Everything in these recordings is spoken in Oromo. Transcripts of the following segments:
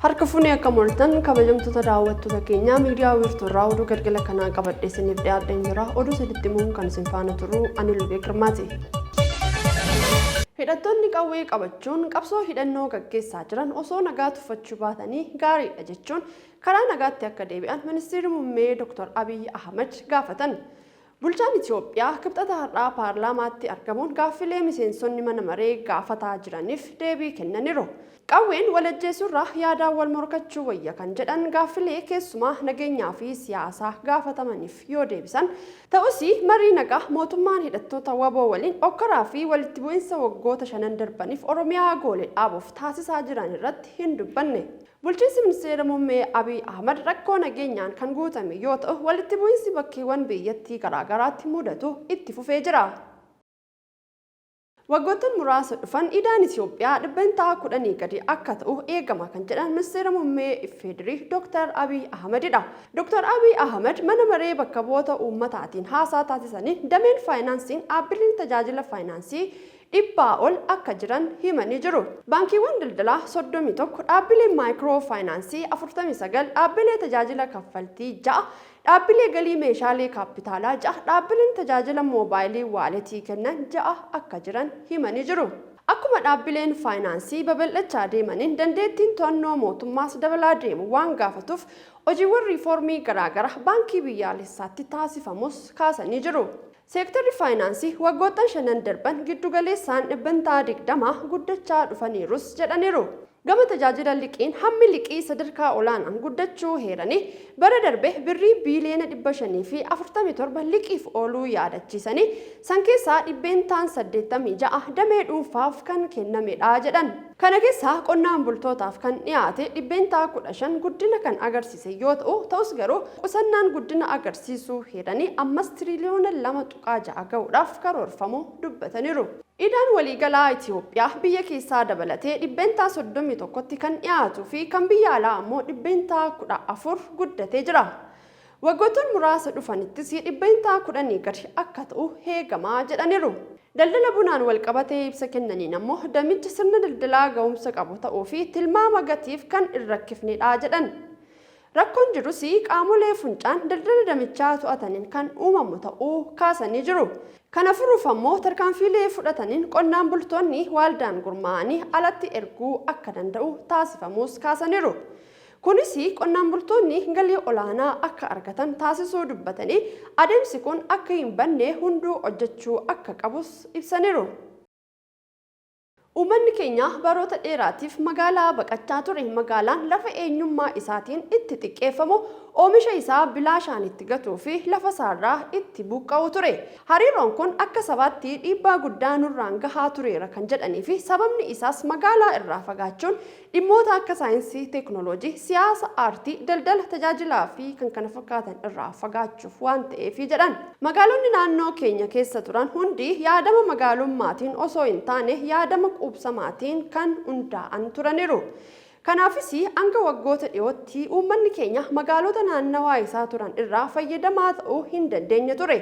Harka fuunee akkam ooltan kabajamtoota daawwattoota keenyaa miidiyaa wiirtuurraa oduu galgala kanaa qabadhee isiniif dhiyaadheen jira. Oduu isinitti himuun kan isin faana turu ani Lubee Girmaati. Hidhattoonni qawwee qabachuun qabsoo hidhannoo gaggeessaa jiran osoo nagaa tuffachuu baatanii gaariidha jechuun karaa nagaatti akka deebi'an Ministiirri Muummee Dr. Abiy Ahmad gaafatan. Bulchaan Itiyoophiyaa Kibxata har'aa paarlaamaatti argamuun gaaffilee miseensonni mana maree gaafataa jiraniif deebii kennaniru. Qawween wal ajjeesuurra yaadaan wal morkachuu wayya kan jedhan gaaffilee keessumaa nageenyaa fi siyaasaa gaafatamaniif yoo deebisan, ta'us marii nagaa mootummaan hidhattoota wbo waliin okkaraa fi walitti bu'insa waggoota shanan darbaniif Oromiyaa goole dhaabuuf taasisaa jiran irratti hin dubbanne. Bulchiinsi Ministeera Muummee Abiy Ahmad rakkoo nageenyaan kan guutame yoo ta'u, walitti bu'insi bakkeewwan biyyattii garaagaraatti mudatu itti fufee jira. Waggoottan muraasa dhufan idaan Itiyoophiyaa dhibbentaa kudhanii gadi akka ta'u eegama kan jedhan Ministeera Muummee FDRI Dooktar Abiy Ahmadidha. Dooktar Abiy Ahmad mana maree bakka bu'oota uummataatiin haasaa taasisaniin dameen faayinaansiin dhaabbileen tajaajila faayinaansii dhibbaa ol akka jiran himanii jiru. Baankiiwwan daldalaa 31, dhaabbileen maayikiroo faayinaansii 49, dhaabbilee tajaajila kaffaltii 6, dhaabbilee galii meeshaalee kaappitaalaa 6, dhaabbileen tajaajila moobaayilii waaletii kennan 6 akka jiran himanii jiru. Akkuma dhaabbileen faayinaansii babal'achaa deemaniin dandeettiin to'annoo mootummaas dabalaa deemu waan gaafatuuf hojiiwwan riifoormii garaagaraa Baankii Biyyaalessaatti taasifamus kaasanii jiru. Seektarri faayinaansii waggoottan shanan darban giddugaleessaan dhibbentaa 20 guddachaa dhufaniirus jedhaniiru. Gama tajaajila liqiin hammi liqii sadarkaa olaanaan guddachuu heeranii, bara darbe Birrii biiliyoona 547 liqiif ooluu yaadachiisanii, san keessaa dhibbeentaan 86 damee dhuunfaaf kan kennamedha jedhan. Kana keessaa qonnaan bultootaaf kan dhiyaate %15 guddina kan agarsiise yoo ta'u, ta'us garuu qusannaan guddina agarsiisuu heeranii ammas tiriiliyoona 2.6 ga'uudhaaf karoorfamuu dubbataniiru. Idaan waliigalaa Itiyoophiyaa biyya keessaa dabalatee %31tti kan dhiyaatuu fi kan biyya alaa ammoo %14 guddatee jira. Waggoottan muraasa dhufanittis dhibbeentaa kudhanii gadi akka ta'u heegama jedhaniiru. Daldala bunaan walqabatee ibsa kennaniin ammoo damichi sirna daldalaa ga'umsa qabu ta'uu fi tilmaama gatiif kan hin rakkifnedha jedhan. Rakkoon jirus qaamolee funcaan daldala damichaa to'ataniin kan uumamu ta'uu kaasanii jiru. Kana furuuf ammoo tarkaanfiilee fudhataniin qonnaan bultoonni waaldaan gurmaa'anii alatti erguu akka danda'u taasifamuus kaasaniiru. Kunis qonnaan bultoonni galii olaanaa akka argatan taasisuu dubbatanii, adeemsi kun akka hin badne hunduu hojjechuu akka qabus ibsaniiru. Uummanni keenya baroota dheeraatiif magaalaa baqachaa ture. Magaalaan lafa eenyummaa isaatiin itti xiqqeeffamu, oomisha isaa bilaashaan itti gatuu fi lafasaarraa itti buqqa'u ture. Hariiroon kun akka sabaatti dhiibbaa guddaa nurraan gahaa tureera kan jedhaniifi sababni isaas magaalaa irraa fagaachuun Dhimmoota akka saayinsii, teeknooloojii, siyaasa, aartii, daldala, tajaajilaa fi kkf irraa fagaachuuf waan ta'eefi jedhan. Magaalonni naannoo keenya keessa turan hundi yaadama magaalommaatiin osoo hin taane yaadama quubsamaatiin kan hundaa'an turaniiru. Kanaafis hanga waggoota dhiyootti uummanni keenya magaalota naannawaa isaa turan irraa fayyadamaa ta'uu hin dandeenye ture.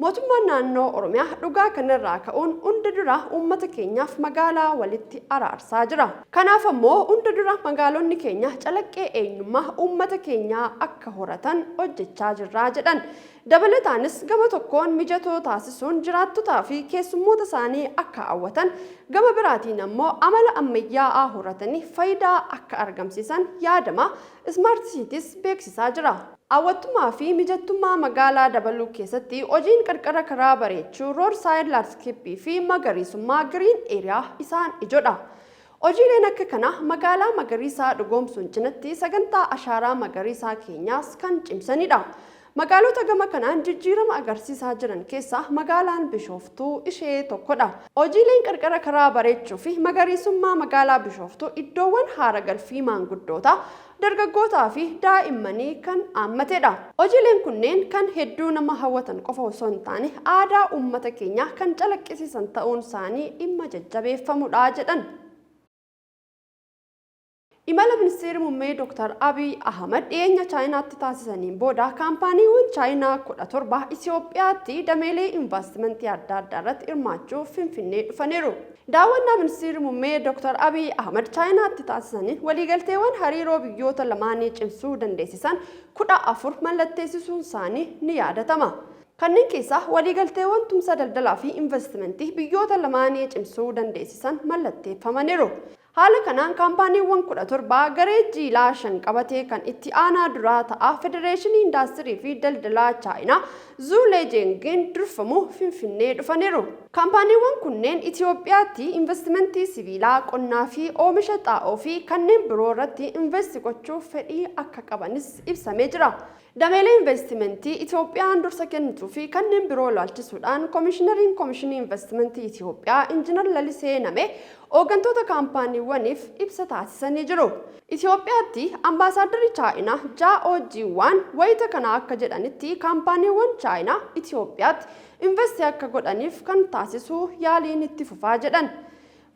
Mootummaan Naannoo Oromiyaa dhugaa kanarraa ka'uun hunda dura uummata keenyaaf magaalaa walitti araarsaa jira. Kanaaf ammoo hunda dura magaalonni keenya calaqqee eenyummaa uummata keenyaa akka horatan hojjechaa jirra jedhan. Dabalataanis gama tokkoon mijatoo taasisuun jiraattotaa fi keessummoota isaanii akka hawwatan, gama biraatiin ammoo amala ammayyaa'aa horatanii fayidaa akka argamsiisan yaadama Smart Cities beeksisaa jira. Hawwattummaa fi mijattummaa magaalaa dabaluu keessatti hojiin qarqara karaa bareechuu, road side landscape, fi magariisummaa, green area, isaan ijodha. Hojiileen akka kanaa magaalaa magariisaa dhugoomsuun cinatti sagantaa ashaaraa magariisaa keenyaas kan cimsanidha. Magaalota gama kanaan jijjiirama agarsiisaa jiran keessaa magaalaan Bishooftuu ishee tokkodha. Hojiileen qarqara karaa bareechuu fi magariisummaa magaalaa Bishooftuu iddoowwan haara galfii maanguddootaa, dargaggootaa fi daa'immanii kan haammatedha. Hojiileen kunneen kan hedduu nama hawwatan qofa osoo hin taane aadaa uummata keenyaa kan calaqqisiisan ta'uun isaanii dhimma jajjabeeffamudha jedhan. Imala Ministeerri Muummee Dr. Abiy Ahmad dhiyeenya Chaayinaatti taasisaniin booda kaampaaniiwwan Chaayinaa 17 Itoophiyaatti dameelee investimentii adda addaa irratti hirmaachuuf Finfinnee dhufaniiru. Daawwannaa Ministeerri Muummee Dr. Abiy Ahmad Chaayinaatti taasisaniin waliigalteewwan hariiroo biyyoota lamaanii cimsuu dandeessisan 14 mallatteessisuun isaanii ni yaadatama. Kanneen keessaa waliigalteewwan tumsa daldalaa fi investimentii biyyoota lamaanii cimsuu dandeessisan mallatteeffamaniiru. Haala kanaan kaampaaniiwwan 17 garee jiilaa 5 qabatee kan itti aanaa duraa ta'aa Federeeshinii Indaastirii fi Daldalaa Chaayinaa Zuu Leejengiin durfamu Finfinnee dhufaniiru. Kaampaaniiwwan kunneen Itoophiyaatti investimentii sibiilaa, qonnaa fi oomisha xaa'oo fi kanneen biroo irratti investi gochuuf fedhii akka qabanis ibsamee jira. Dameelee investimentii Itoophiyaan dursa kennituu fi kanneen biroo ilaalchisuudhaan Komishinariin Komishinii Investimentii Itoophiyaa Injinar Lalisee Namee hooggantoota kaampaaniiwwaniif ibsa taasisanii jiru. Itoophiyaatti Ambaasaaddarri Chaayinaa Jaa'oo Jiiwaan wayita kana akka jedhanitti kaampaaniiwwan Chaayinaa Itoophiyaatti investi akka godhaniif kan taasisu yaaliin itti fufaa jedhan.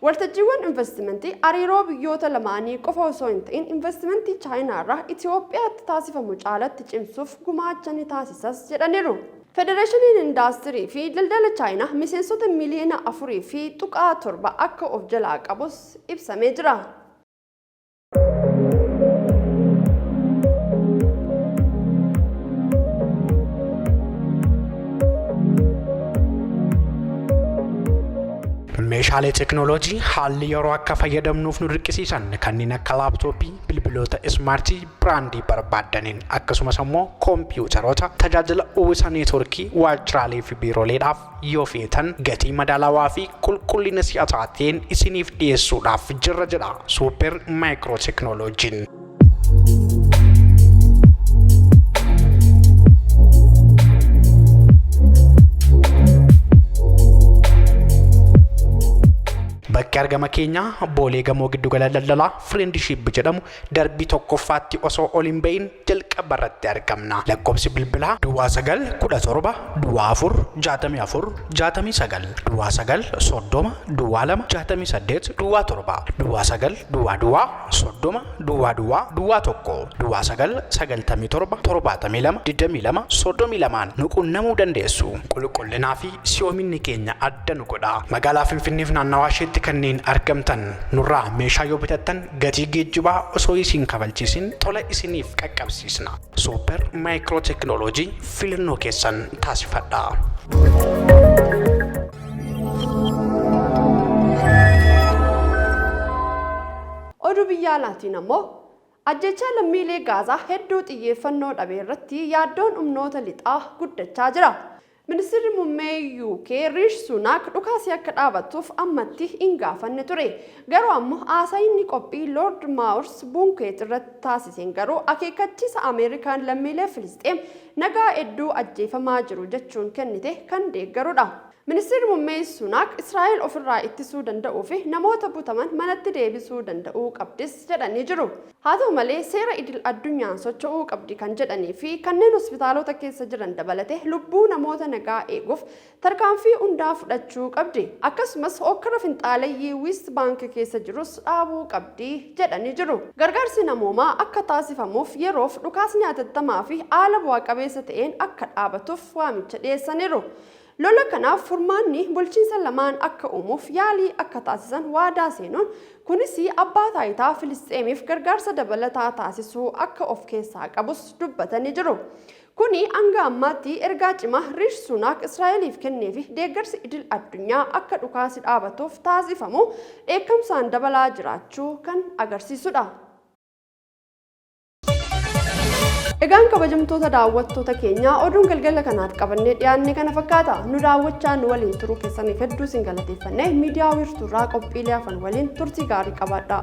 Waltajjiiwwan investimentii hariiroo biyyoota lamaanii qofa osoo hin ta'in investimentii Chaayinaarraa Itoophiyaatti taasifamu caalatti cimsuuf gumaacha ni taasisas jedhaniiru. Federeeshiniin Indaastirii fi Daldala Chaayinaa miseensota miliyoona 4.7 akka of jalaa qabus ibsamee jira. Meeshaalee teekinooloojii haalli yeroo akka fayyadamnuuf nu dirqisiisan kanneen akka laaptooppii, bilbiloota ismaartii biraandii barbaaddaniin akkasumas immoo koompiyuutaroota tajaajila uwwisa neetworkii waajjiraalee fi biirooleedhaaf yoo feetan gatii madaalawaa fi qulqullina si'ataa ta'een isiniif dhiyeessuudhaaf jirra jedha Suuper Maayikiroo Teekinooloojiin. Bakki argama keenyaa Boolee Gamoo Giddugala Daldalaa Firiindishiip jedhamu darbii tokkoffaatti osoo ol hin bahin jalqaba irratti argamna. Lakkoofsi bilbilaa Duwwaa 9 17 Duwwaa 4 64 69, Duwwaa 9 30 Duwwaa 2 68 Duwwaa 7, Duwwaa 9 Duwwaa Duwwaa 30 Duwwaa Duwwaa Duwwaa 1, Duwwaa 9 97 72 22 32n nu qunnamuu dandeessu. Qulqullinaa fi si'oominni keenya adda nu godha. Magaalaa Finfinneef naannawaa isheetti kanneen argamtan nurraa meeshaa yoo bitattan gatii geejjibaa osoo isin kafalchiisin tola isiniif qaqqabsiisna. Suuper Maayikiroo Teekinooloojii filannoo keessan taasifadhaa. Oduu biyya alaatiin ammoo ajjeechaa lammiilee Gaazaa hedduu xiyyeeffannoo dhabe irratti yaaddoon humnoota lixaa guddachaa jira. Ministirri Muummee UK Riish Suunaak dhukaasi akka dhaabattuuf ammatti hin gaafanne ture. Garuu ammoo haasaa inni qophii Lord Maawurs Buunkeet irratti taasiseen garuu akeekkachiisa Ameerikaan lammiilee Filisxeem nagaa hedduu ajjeefamaa jiru jechuun kennite kan deeggarudha. Ministirri Muummee Suunaak Israa'el ofirraa ittisuu danda'uu fi namoota butaman manatti deebisuu danda'uu qabdis jedhanii jiru. Haa ta'u malee seera idil-addunyaan socho'uu qabdi kan jedhanii fi kanneen hospitaalota keessa jiran dabalatee lubbuu namoota nagaa eeguuf tarkaanfii hundaa fudhachuu qabdi. Akkasumas hookkara finxaaleyyii Weest Baank keessa jirus dhaabuu qabdi jedhanii jiru. Gargaarsi namoomaa akka taasifamuuf yeroof dhukaasni hatattamaa fi haala bu'a qabeessa ta'een akka dhaabatuuf waamicha dhiyeessaniiru. Lola kanaaf furmaanni bulchiinsa lamaan akka uumuuf yaalii akka taasisan waadaa seenuun, kunis abbaa taayitaa Filisxeemiif gargaarsa dabalataa taasisuu akka of keessaa qabus dubbatanii jiru. Kuni hanga ammaatti ergaa cimaa Riish Suunaak Israa'eliif kenneefi deeggarsi idil addunyaa akka dhukaasi dhaabatuuf taasifamu dheekkamsaan dabalaa jiraachuu kan agarsiisudha. Egaan kabajamtoota daawwattoota keenyaa, oduun galgala kanaaf qabannee dhiyaanne kana fakkaata. Nu daawwachaa nu waliin turuu keessaniif hedduu isin galateeffannee, miidiyaa wiirtuurraa qophiilee hafan waliin turtii gaarii qabaadhaa.